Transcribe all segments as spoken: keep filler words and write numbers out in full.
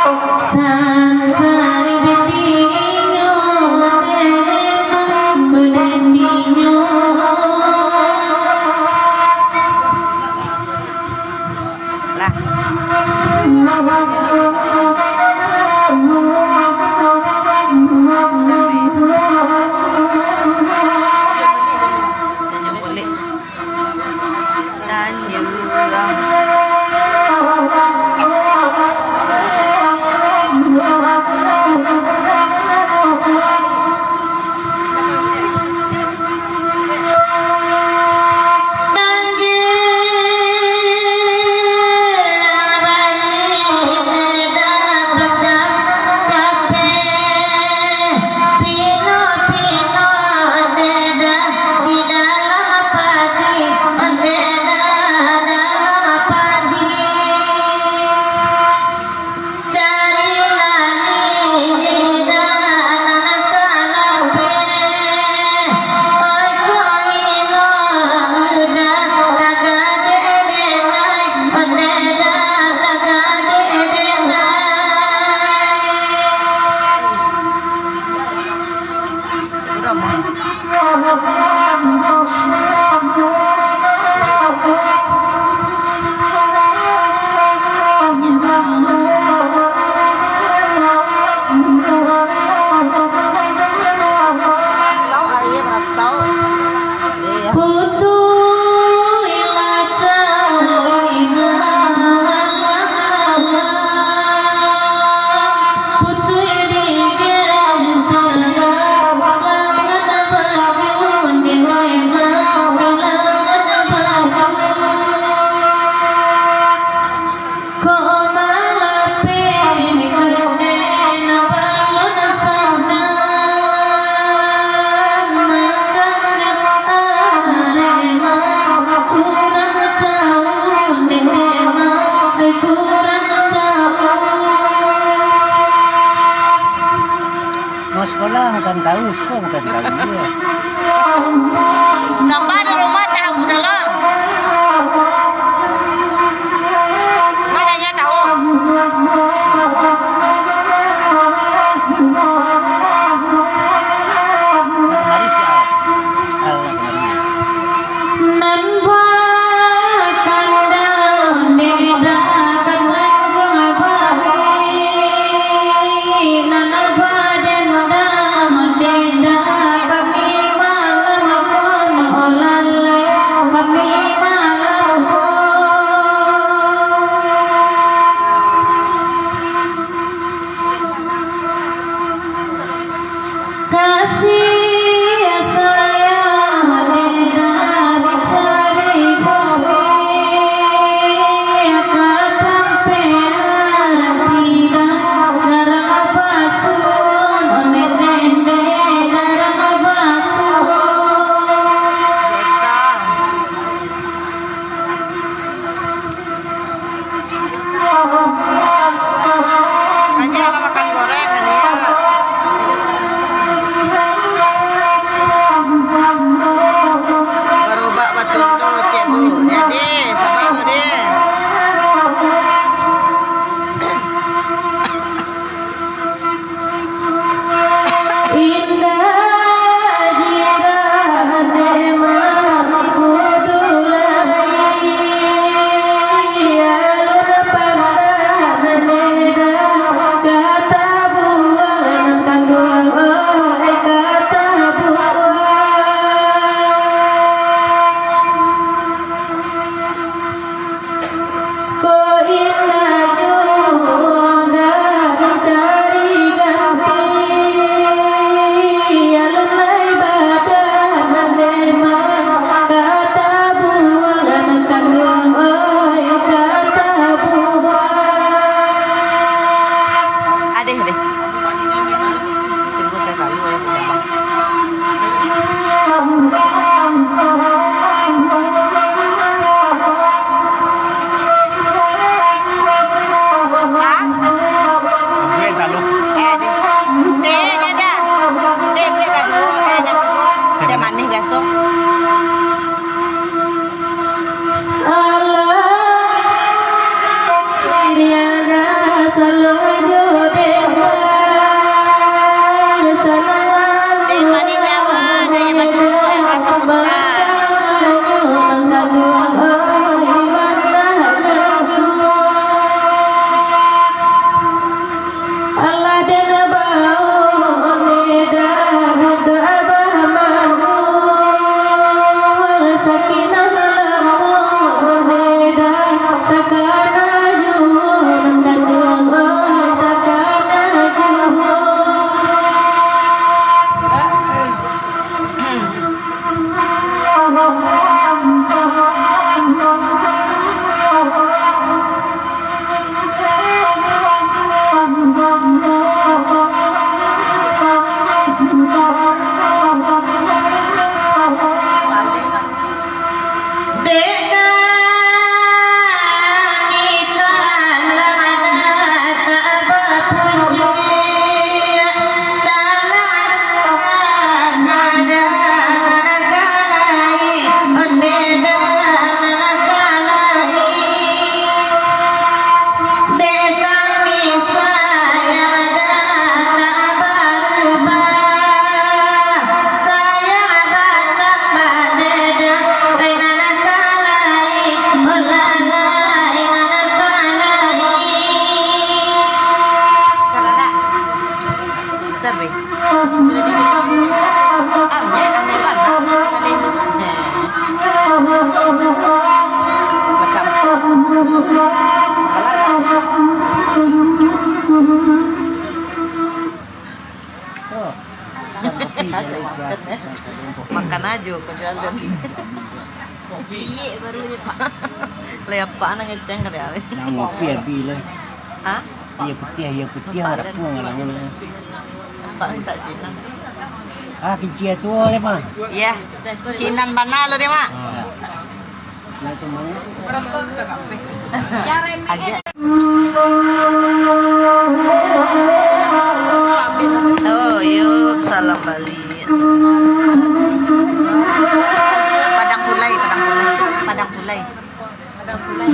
Sansai dek dinyo, dek mangko dek dinyo. Lah. Mau sekolah makan tahu, sekolah makan tahu. Samba di rumah tahu salah. Mananya tahu. Mari siap. Nan bakandang di dakek manggung bahi, nan badendam di dakek malam kono lalai. Makan ajo ko jualan. Ciek baru je, Pak. Lai apak nan ngeceng kali ari. Nan ngopi abih lah. Hah? Iyo putiah, iyo putiah, ada pun ngalang-ngalang. Pak minta Cina. Ah, kincia tu oleh, Pak. Iya. Cinan bana lo deh, Mak. Ah. Nah, itu mana? Agak. Oh, yuk, salam balik. Padang Pulai, Padang Pulai, Padang Pulai.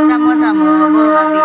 Samo-samo, Buru Abi.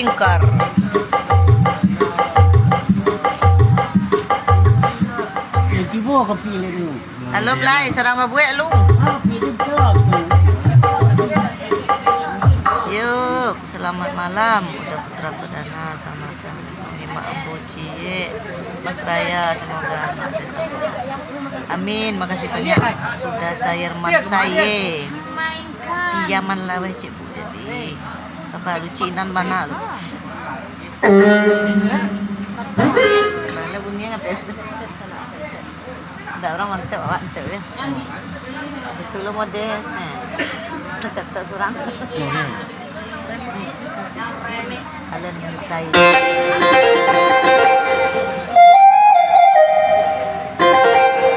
Lingkar. Eh, tibo kopi le tu. Halo, Blai, sadang babuek lu? Ah, kopi tu. Yo, selamat malam, Uda Putra Perdana, selamat malam. Nyimak ambo ciek, Mas Raya, semoga anak tetap sehat. Amin, makasih banyak. Uda Sayer Marsaye. Pinjaman lah weh, Cik Bu. Jadi, sabar lu, Cik, nan bana lu. Bana bunyi apa? Ndak, urang mantap, awak mantap, ya. Itu lo model. Nah. Mantap tak surang? Kalian yang kai.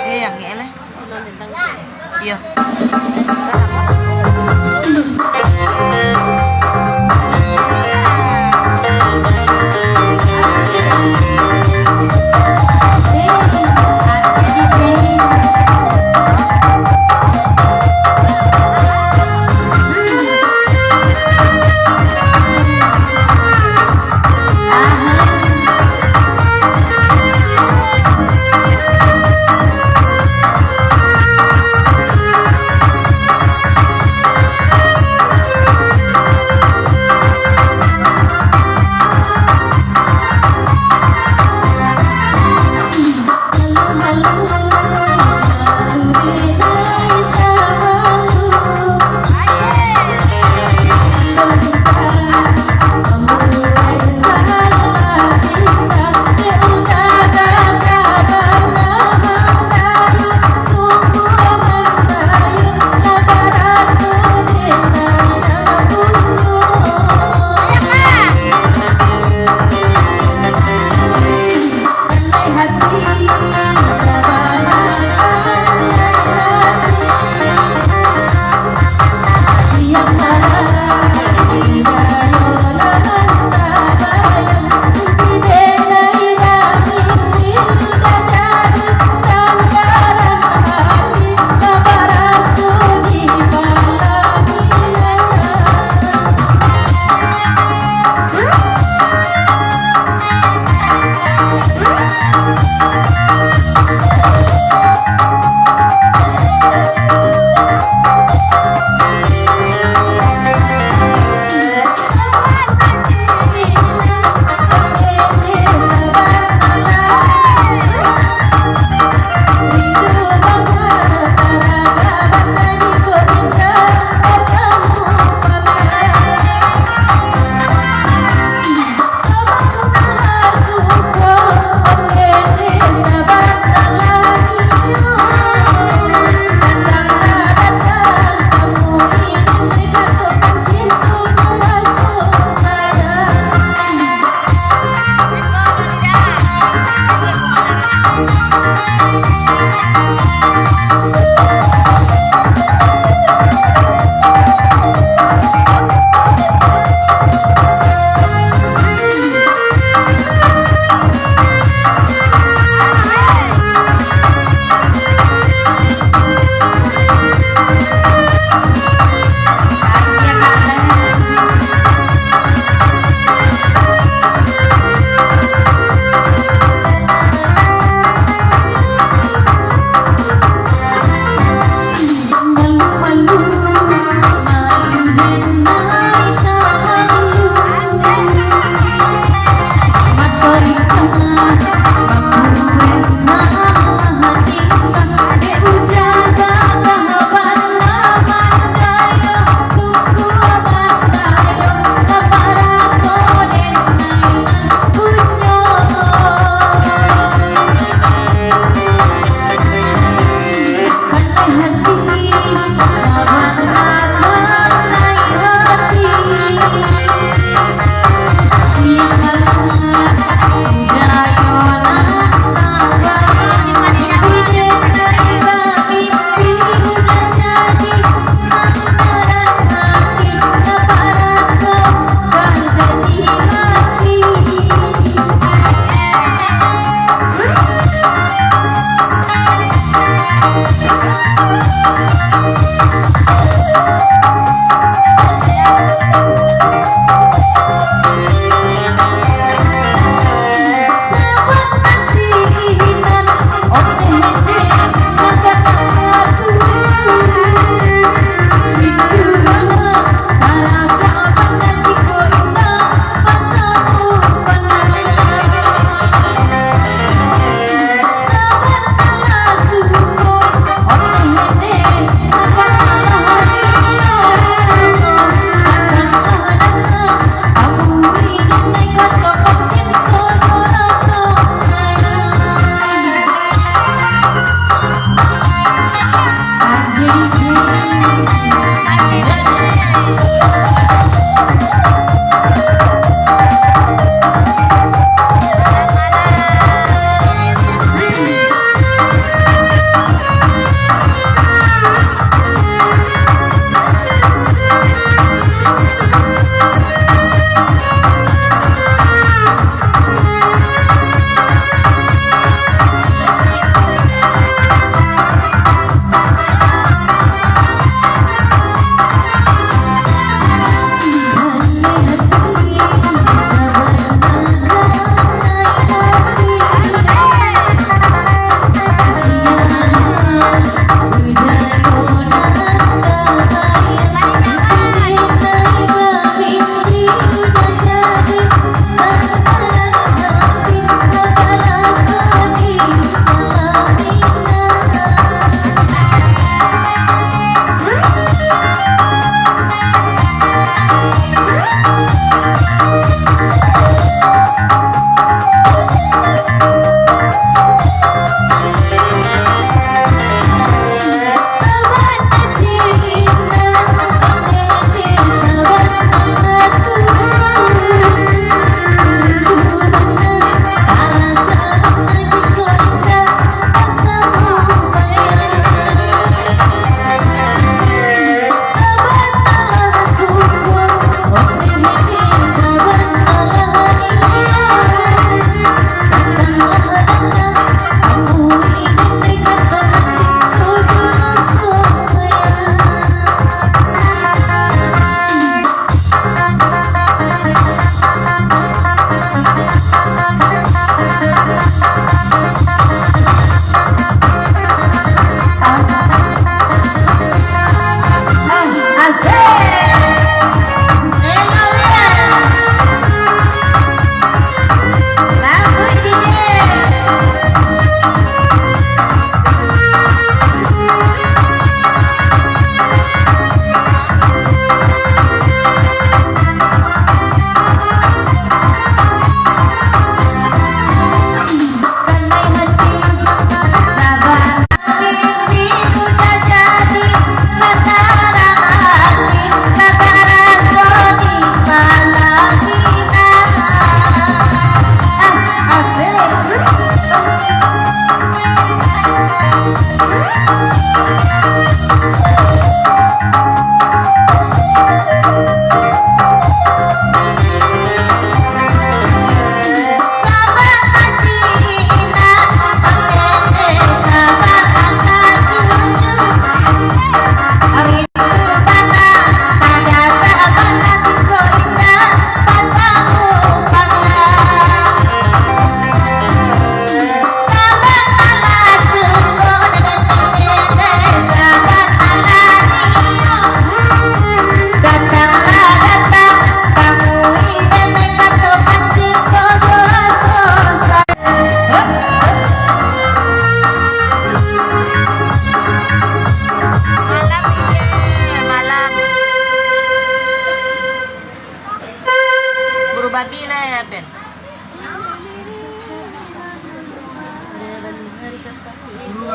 Eh, yang ni lah. Iyo.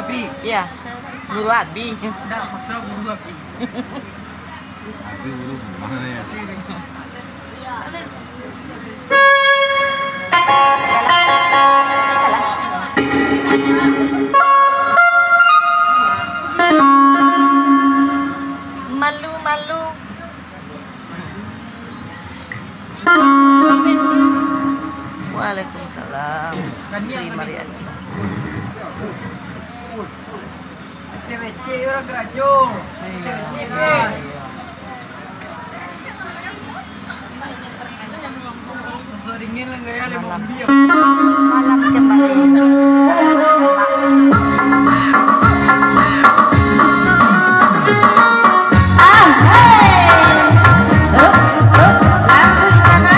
Iya. Guru Abi. Ndak, maksud guru Abi. Abi guru mana ya? Malu-malu. Waalaikumsalam. Sri Mariati. Iya, iya. Malam. Malam kembali. Ah, hei. Hup, hup, lampu di sana.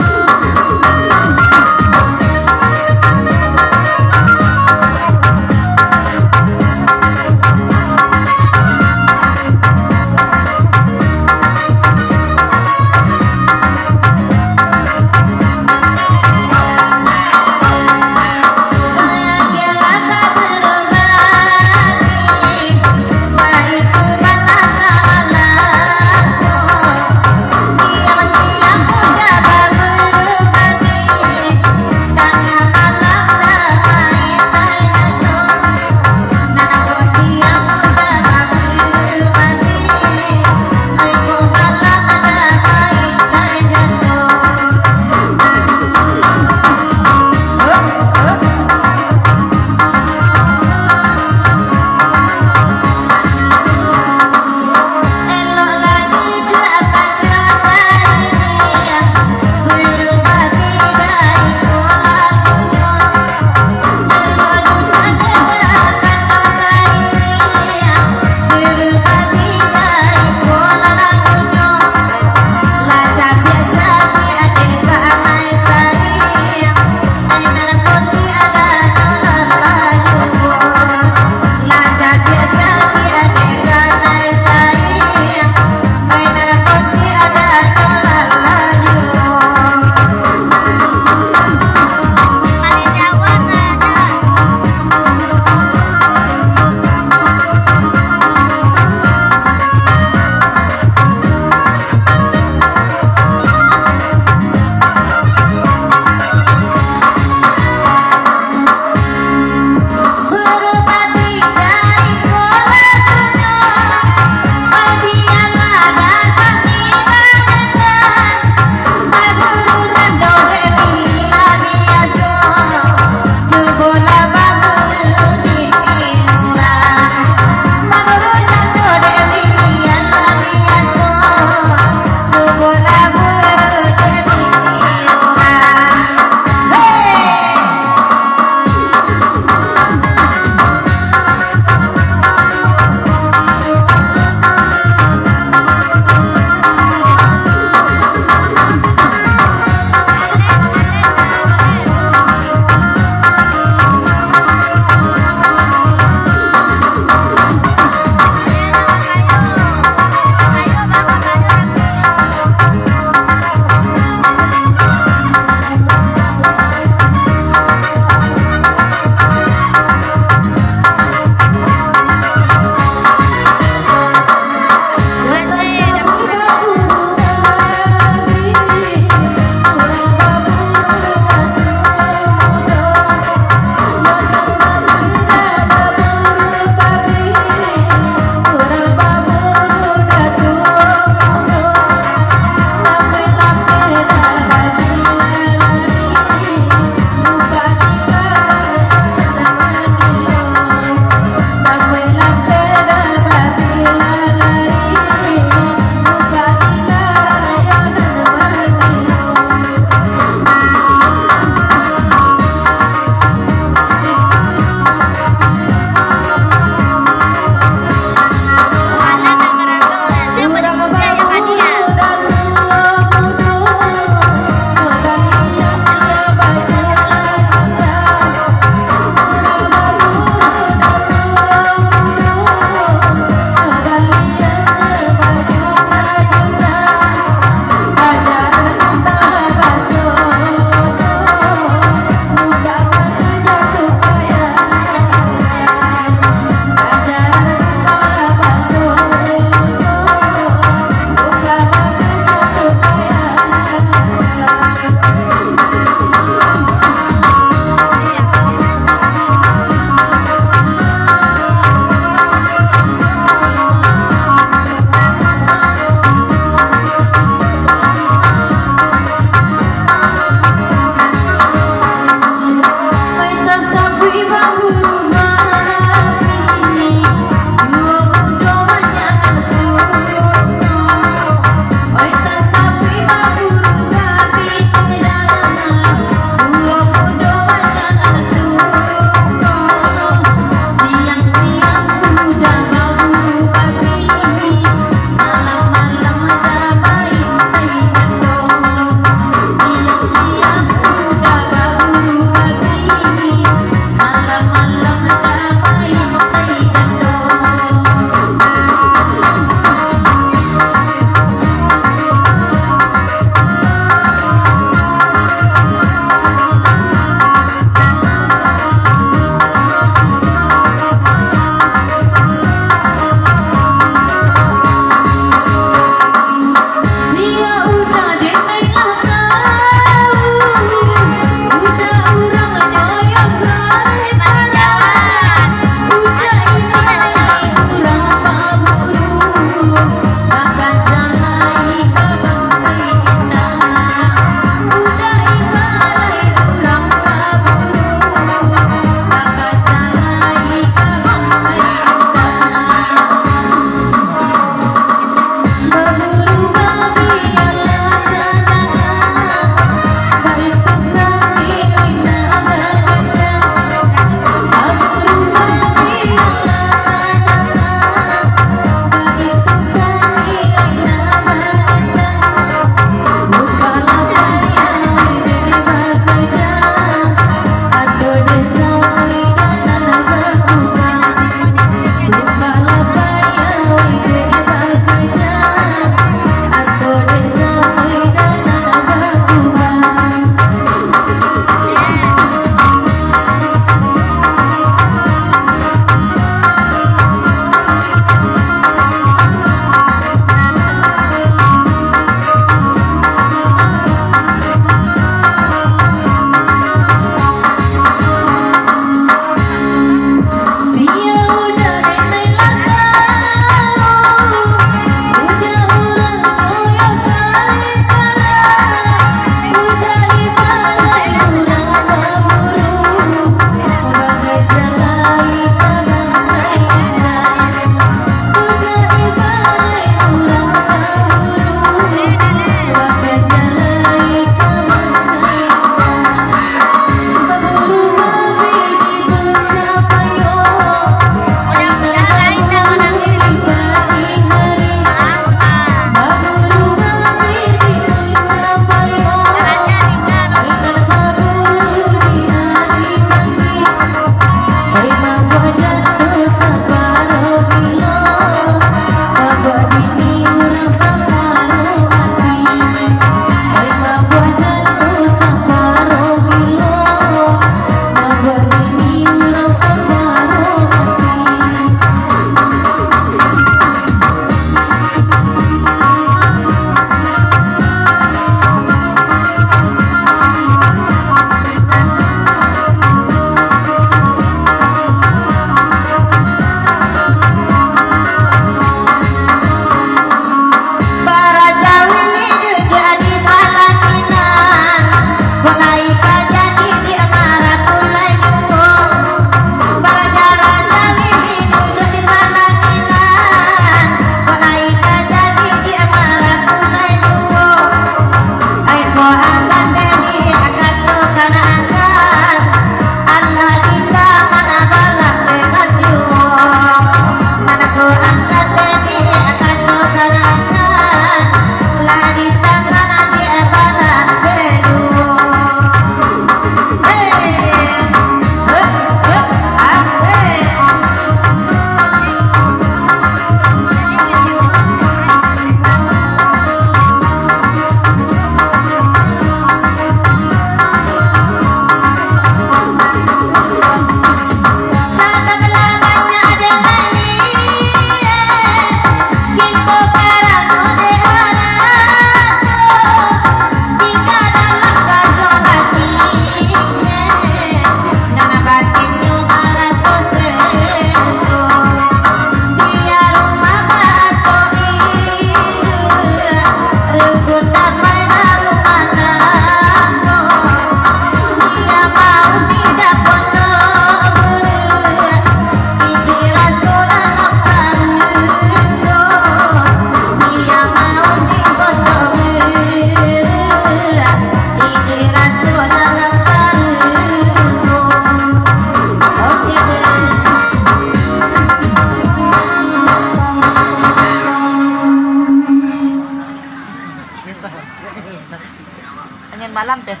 Angin malam, Pe. Nah,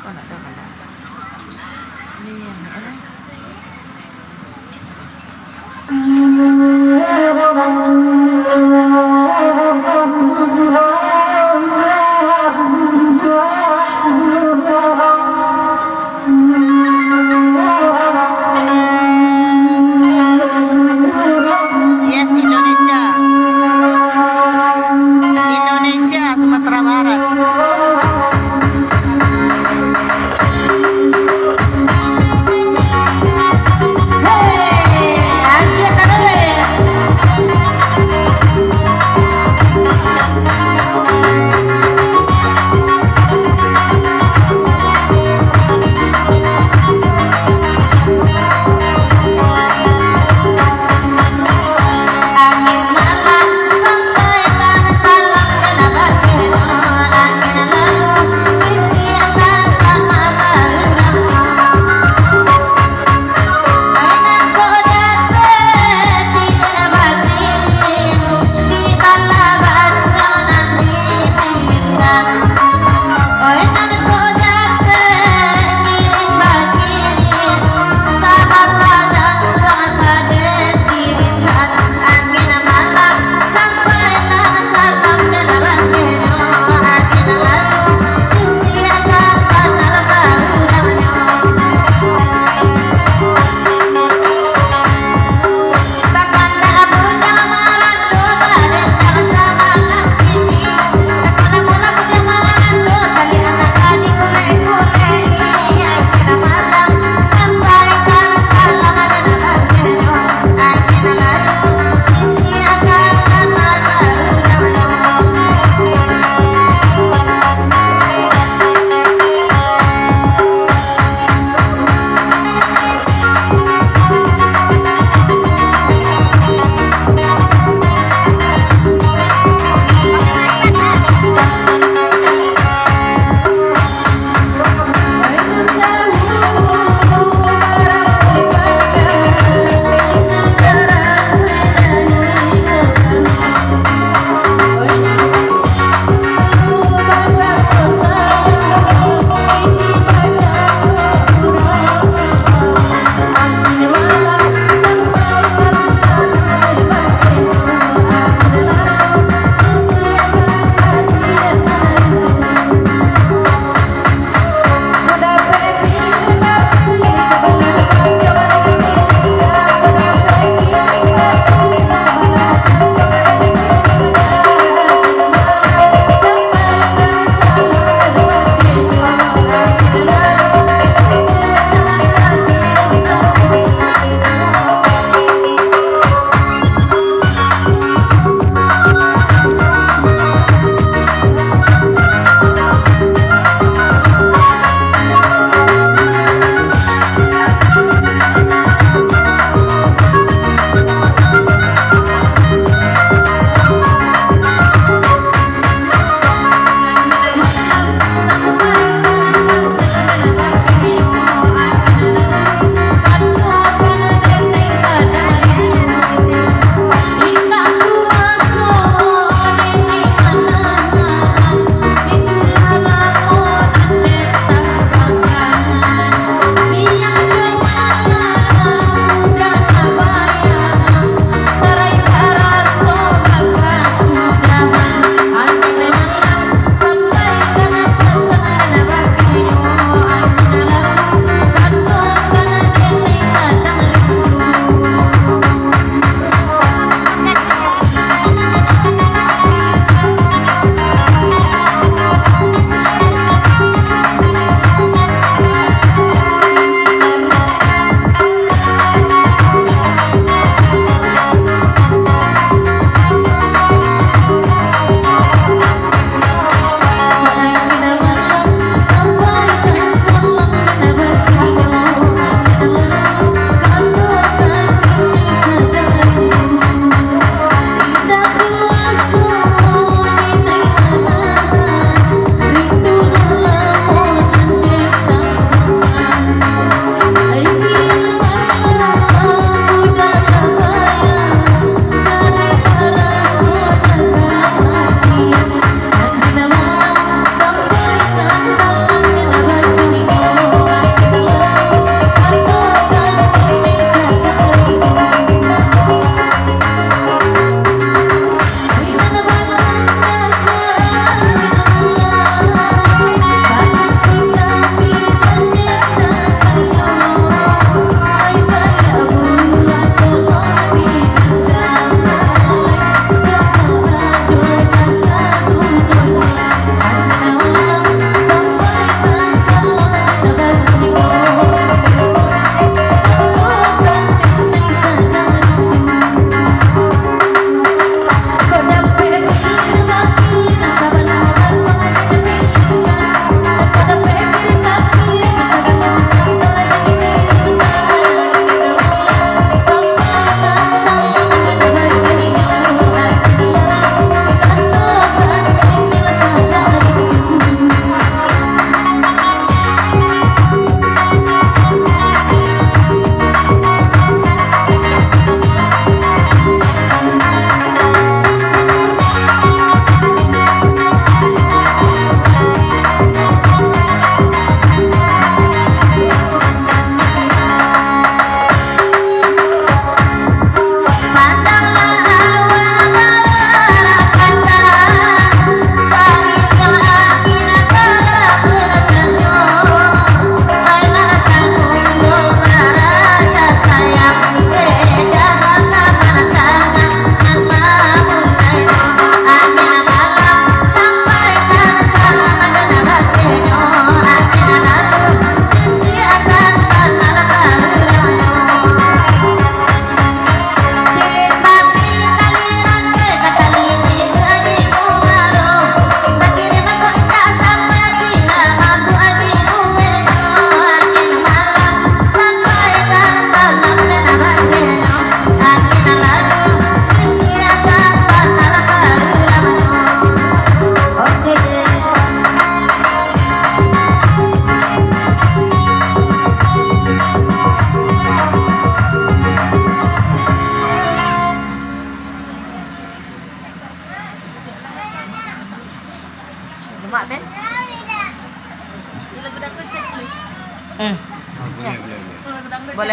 kok ndak ada malam? Ini yang mana? Yes, Indonesia. Indonesia, Sumatera Barat. Hei, aja taruih.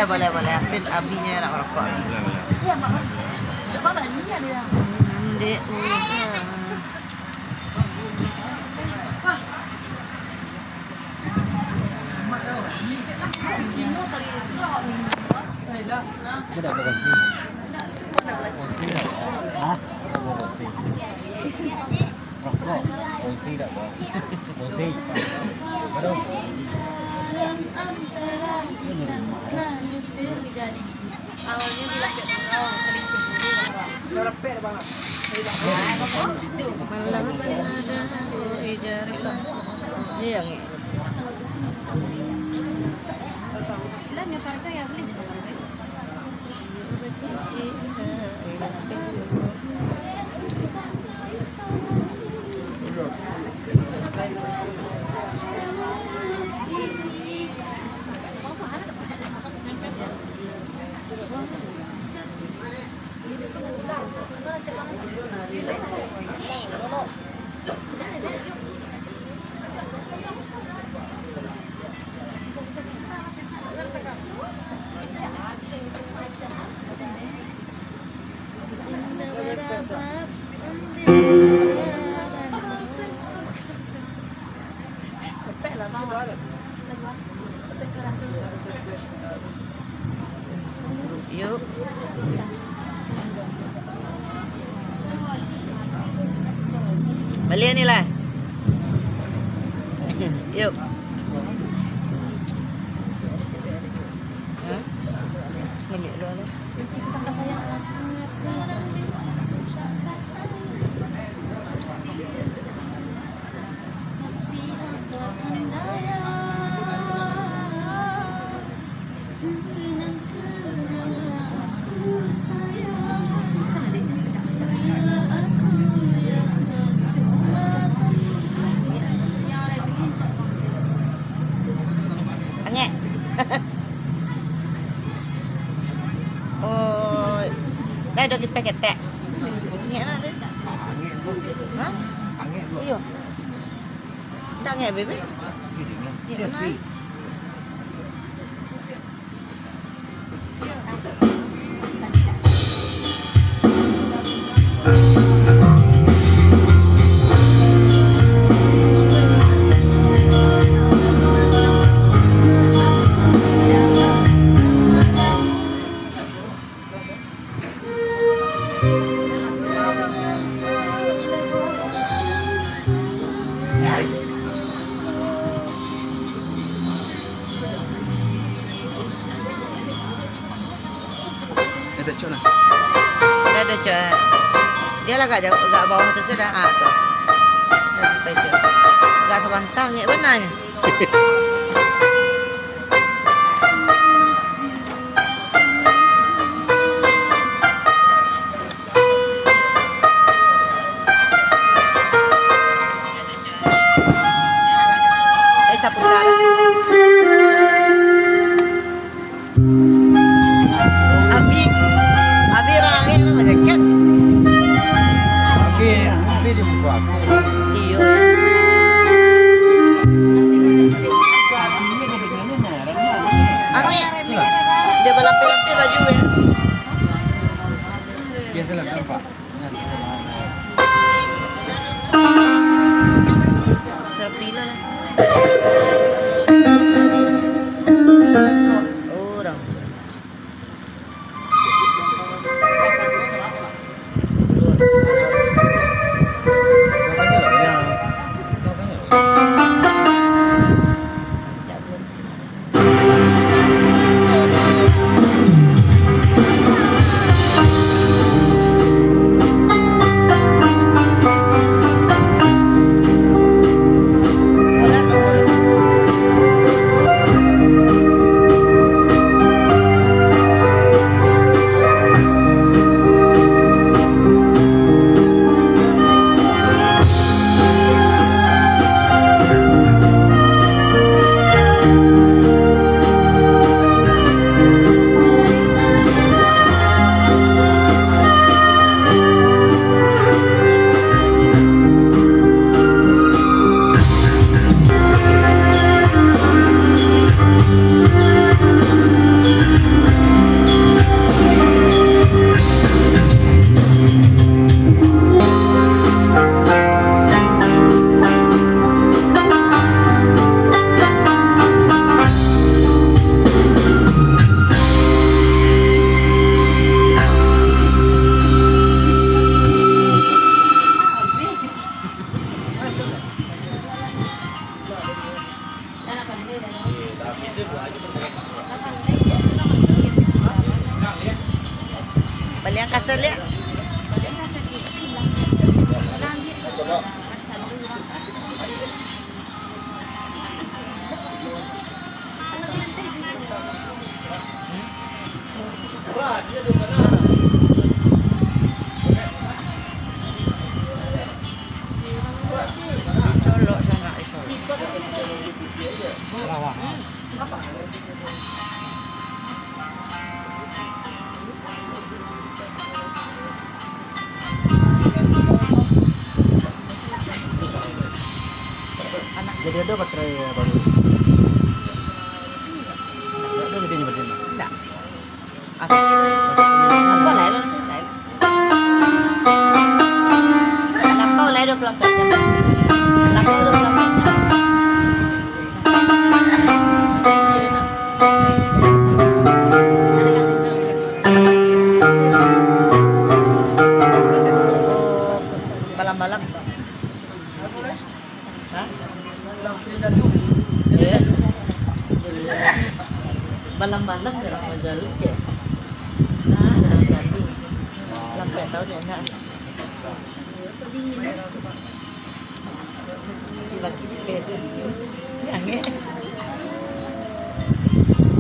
Boleh, boleh. Apin, abinyo nak merokok. Boleh, boleh. Nanti udah. Aku dah berhenti. Berhenti dah. Hah? Berhenti. Rokok. Kunci dah, Bang. Kunci. Aduh. Awalnya di lapik orang, paling cemburu, Bang. Malam ada, oh, ijar. Iya, Nge. Lah, nyetar ke ya, boleh cakap, Bang? Yuk. Baliak ni lah. Yuk. Hah? Baliak dulu lah. Angek. Oh, dah dua kipeh ketek. Angek lah tu. Hah? Iyo. Ndak angek, Bebe? Iyo, nah. Dah ada, Cok, lah. Dah ada, Cok. Dia lah agak jauh, agak bawah tu sudah. Ah, tu. Dah sampai, Cok. Agak sabantang, ya, benarnya. Eh, saputar. Abi, abi rangin lah macam kan. Abi, abi di muka aku. Iyo. Kasih lihat. Dicolok sangat, dicolok. Jadi ado baterai baru? Ado jadi ni baterai? Indak. Asal. Apa lah, lain. Lapau lah dua puluh empat jam. Lapau dua puluh empat jam. Balam-balam. Hah? Eh? Balam-balam dalam majalu ke? Nah, dalam satu. Lambat tahu dia nak.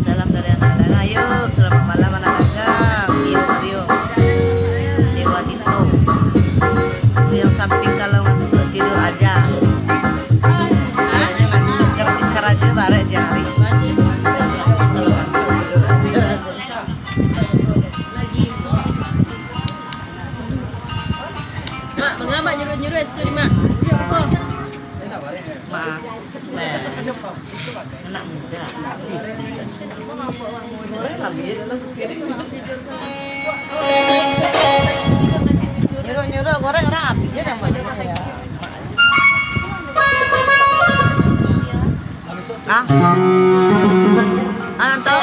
Salam dari anak dagang. Ayo, selamat malam anak dagang. Rio, Rio. Dewa Tito. Itu yang samping kalau ngantuk tidur aja. Karajo barek siang hari. Mak, manga Mak nyuruah-nyuruah situ ni, Mak? Duduak apa? Mak. Anak muda. Nyuruah-nyuruah goreng orang habis je dah, Mak. Ah. Ah, tu.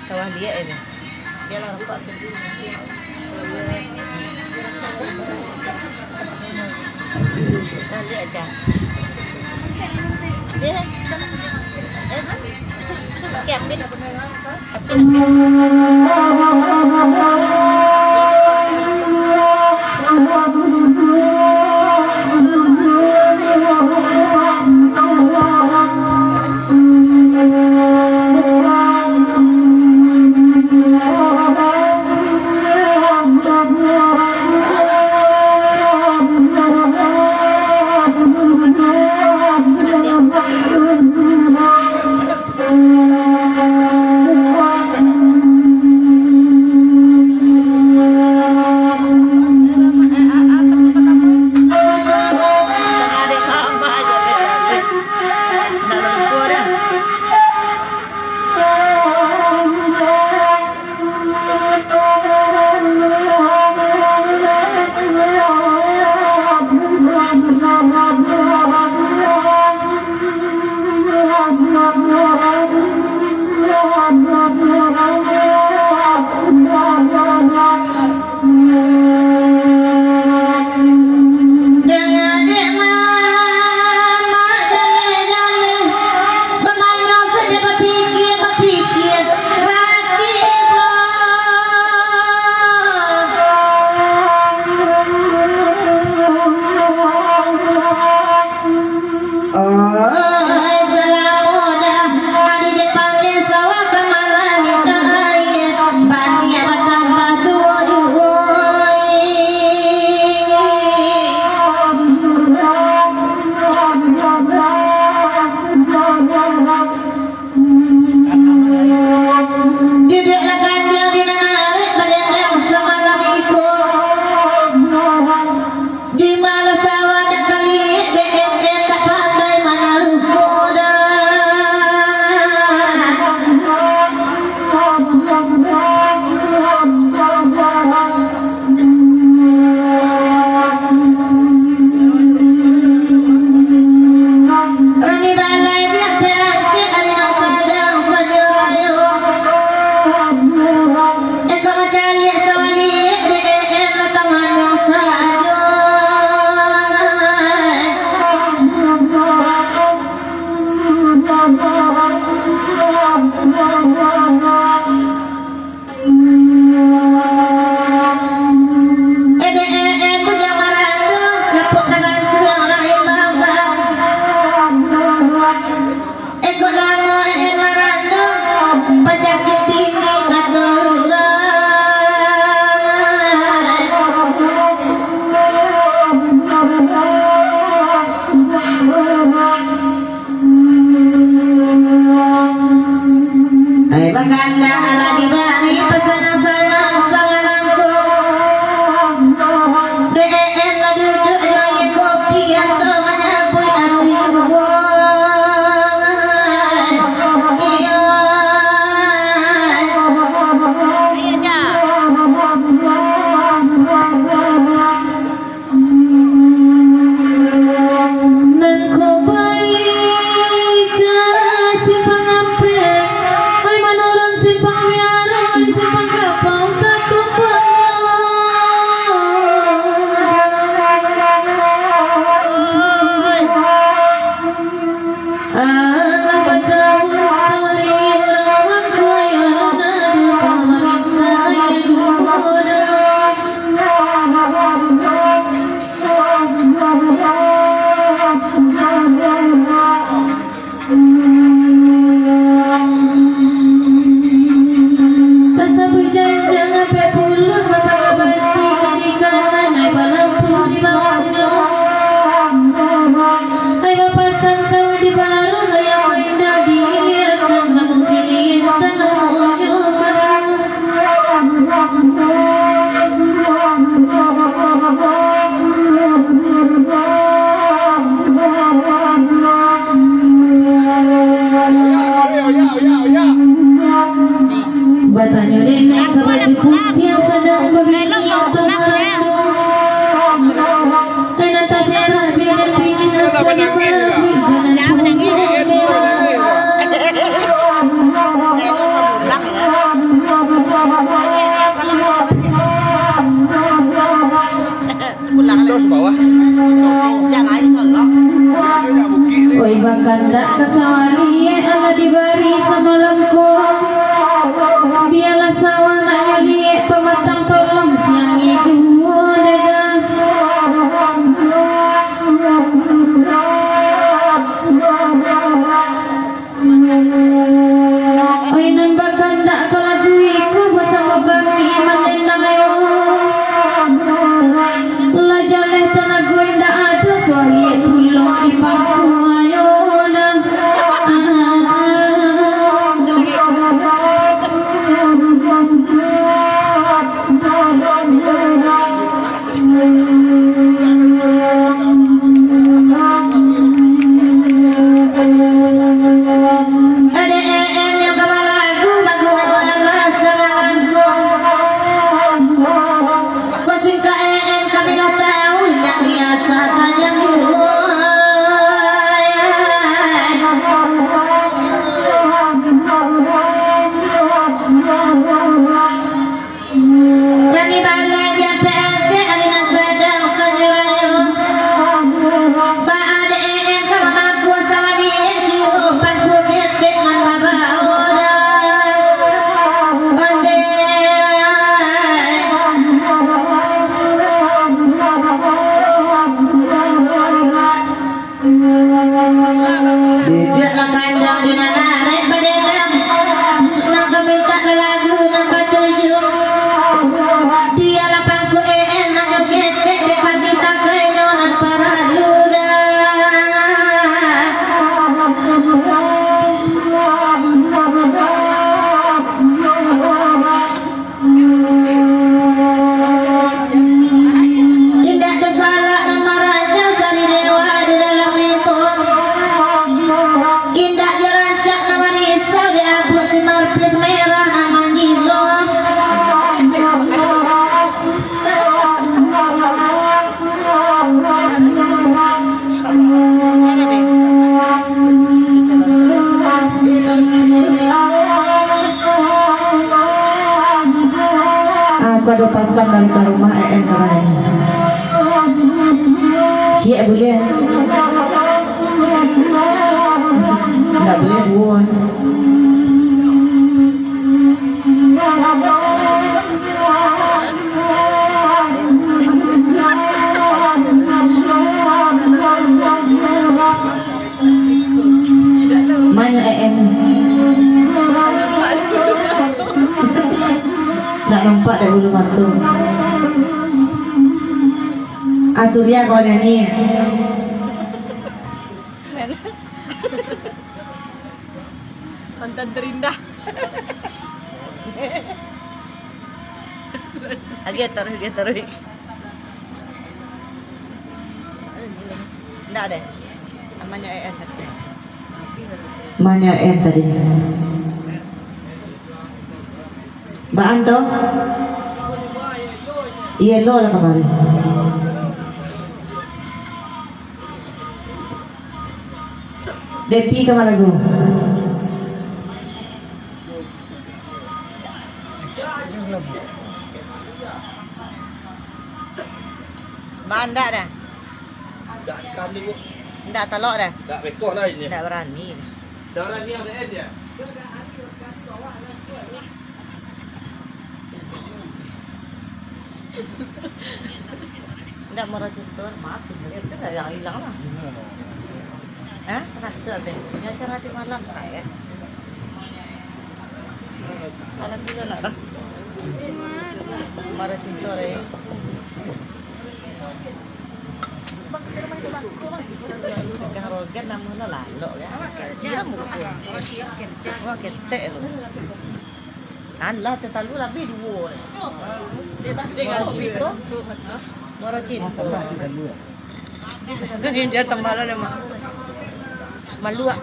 Sawah liak ini. Biarlah rokok tu. Nah, liak aja. Dia, yes. Oke, Apin. Apin, Apin. Dek mamak jaleh-jaleh, bamanyo sajo bapikia, bapikia, batibo. Oi, salamo dah, ari dek paneh sawah ka malam mintak aia, paneh batambah tuo juo, oi. Duduaklah kandiang di nan arek badendang samalam iko. Di ma lah sawah dak kaliek, dek en en dak pandai manaruh ko dah. Rami balai di angkek-angkek ari nan sadang sanjo rayo. Iko mancaliak sawaliak dek en en lah tamanyang sajo. Ede-ede tu jan marando, lapok tagantuang lain bagang. Iko lamo en marando, pacakik bini kato urang. Ai, bakandak lah dibari pasanang-sanang samalangkung. Dek en lah duduak jo aia kopi atau manyabuik awi buah. Iyo. Nan ko pai ka Simpang Ampek, oi, manurun Simpang Biaro, oi, Simpang Kapau tatumpaknyo. Alah batahun sari urang mangko, yo nan ado samarinta, yo jumbo dah. Tasabuik janjang ampek puluah, bapangka basi kiri kanan, ai balampu di bawahnyo. Ai bapasang sawah di baruah, ai angkau indak diiakan, namun kini salamonyo kara. Batanyo dek Nek ka baju putiah, sadang babini atau marando. Nek nan taserak bini-bini, sadang balabuik jo nan punyo merah. Oi, bakandak ka sawah liek, alah dibari samalam ko. Bialah sawah nak nyo liek, pamatang tolong siangi juo, dadah. Oi, nan bakandak ka lagu iko basamo kami mandendang yo. Lah jaleh tanago indak ado, suah liek pulo di pangkuangnyo nah. Ade en nyo ka balagu, bagu alah samalam ko. Ko singkak en kami lah tau, indak biaso tajam juo. Rami balanja P L T ari nan sadang sanyo rayo. Ba-A D E N ka mamangku sawali, kiro pangku ketek nan babao dah. Ondeh. Duduklah kandang di nan arek badendang, nan ka mintak lalagu nan katuju. Bialah pangku en nan nyo ketek, dek kami tangkainyo nan paralu dah. Indak ado salak nan marajau sari dewa di dalam lingkuang. Indak jo rancak nan marisau di ampuak si marpis merah nan manggilo. Ah, aku ado pasan dari ka rumah E N ka Rai. Ciek buliah? Ndak buliah, buan. Manyo E N. Ndak nampak dek bulu mato. Ah, Surya kawan nyanyi. Mantan terindah. Agiah taruih, agiah taruih. Ndak deh. Namanya E N tadi. Namanya E N tadi. Baan to? Iyo, lo lah kamari. Depi ka malagu. Bandak dah. Ndak talok dah. Ndak rekoh lah ini. Ndak barani. Ndak barani ada dia. Ndak murah cutur, maaf, itu lah yang hilang lah. Hah? Rata abis. Ini acara nanti malam, saya. Alhamdulillah lah. Murah cutur, eh. Bang, siapa itu, Bang? Bang. Kang Rogan namanya lalok, ya? Siram buku. Wah, ketek tu. Alah, tatalu labih duo. Moro Cinto. Moro Cinto. Dia tambah lah, Mak. Malu, ah.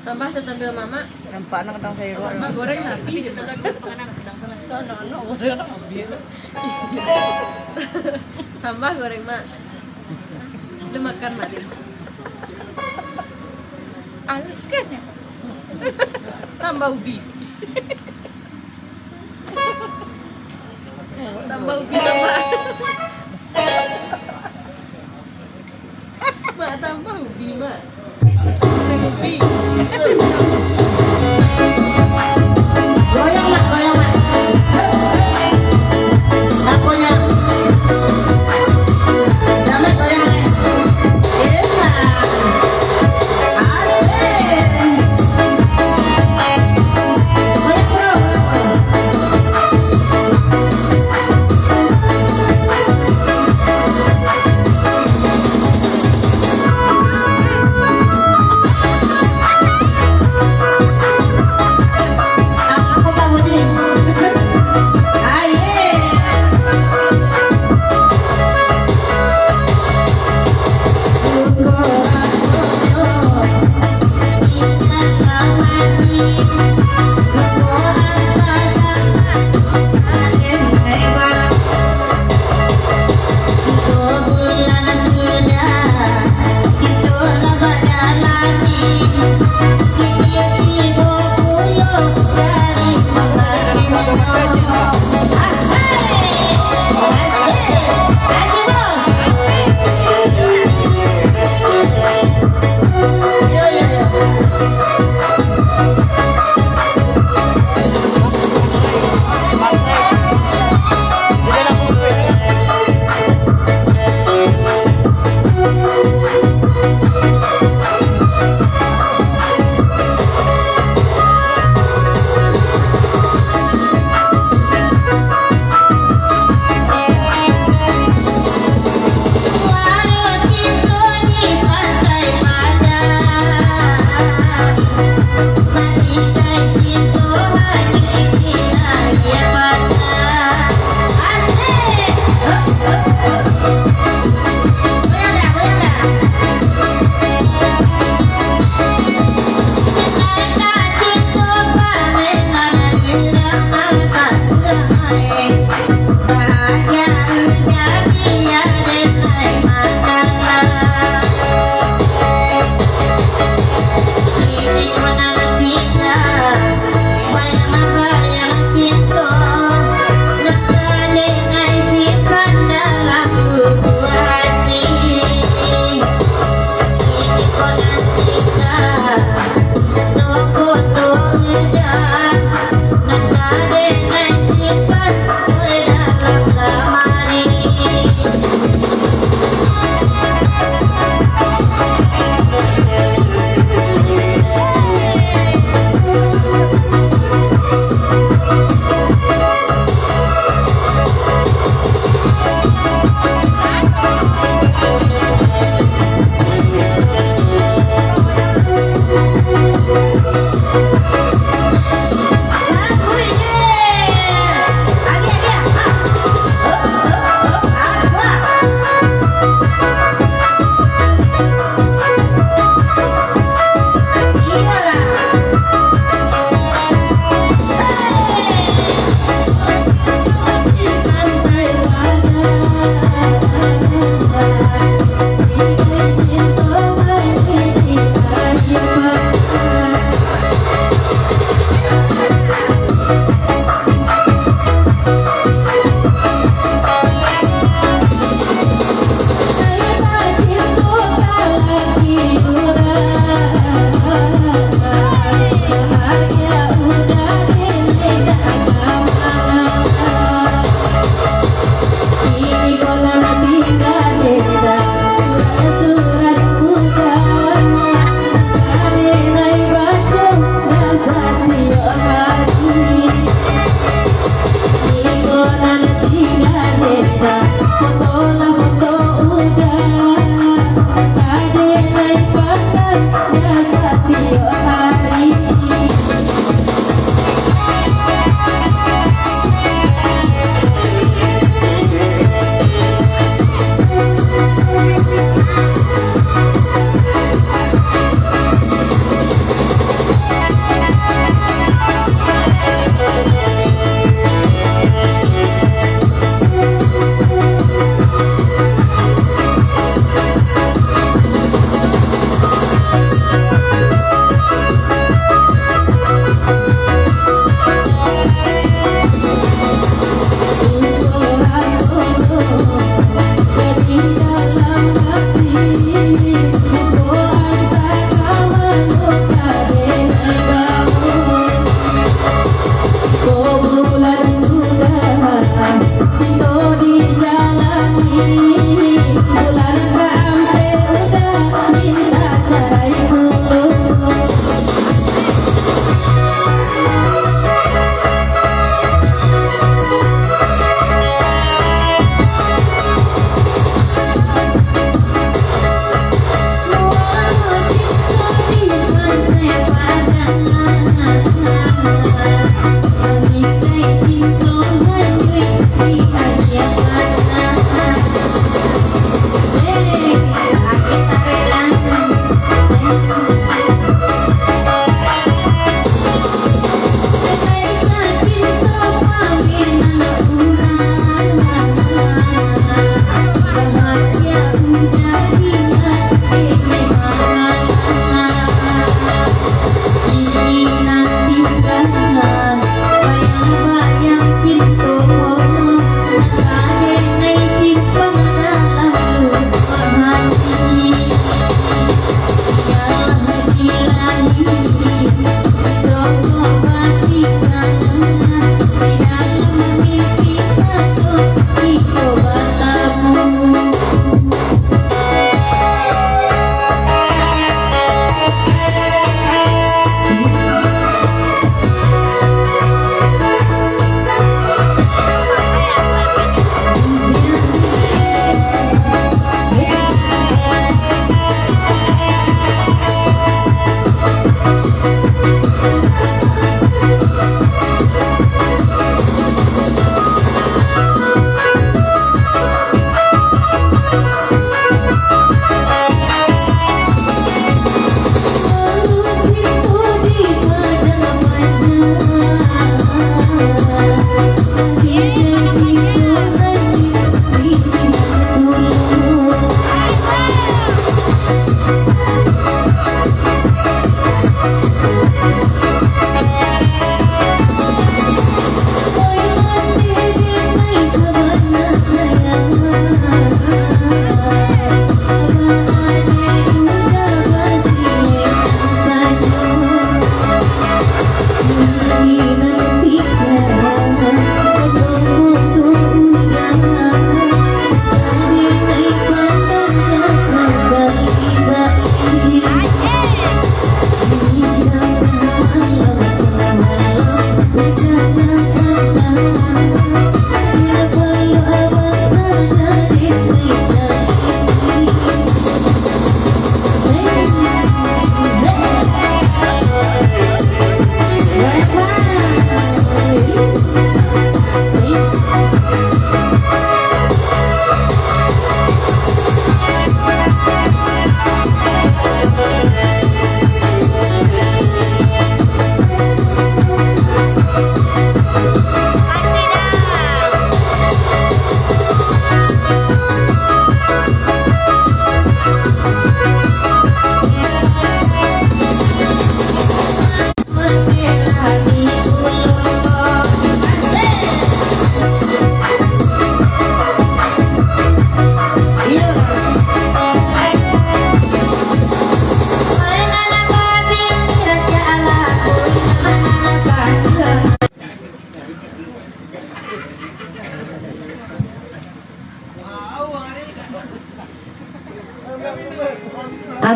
Tambah tatando mamak. Nampak nak kadang saya ruak. Tambah goreng tapi dia tambah dua makanan kadang salah. Anak-anak goreng habis. Tambah goreng, Mak. Lu makan, Mak, ni. Alkan ya. Tambah ubi. Tambah ubi, tambah. Tambah ubi, Mak. Ubi. Goyang, Mak, goyang, Mak. Aponyo? Damat goyang, Mak. Enak. Asik. Goyang, bro, goyang, bro.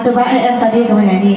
Coba E M tadi ka manyanyi.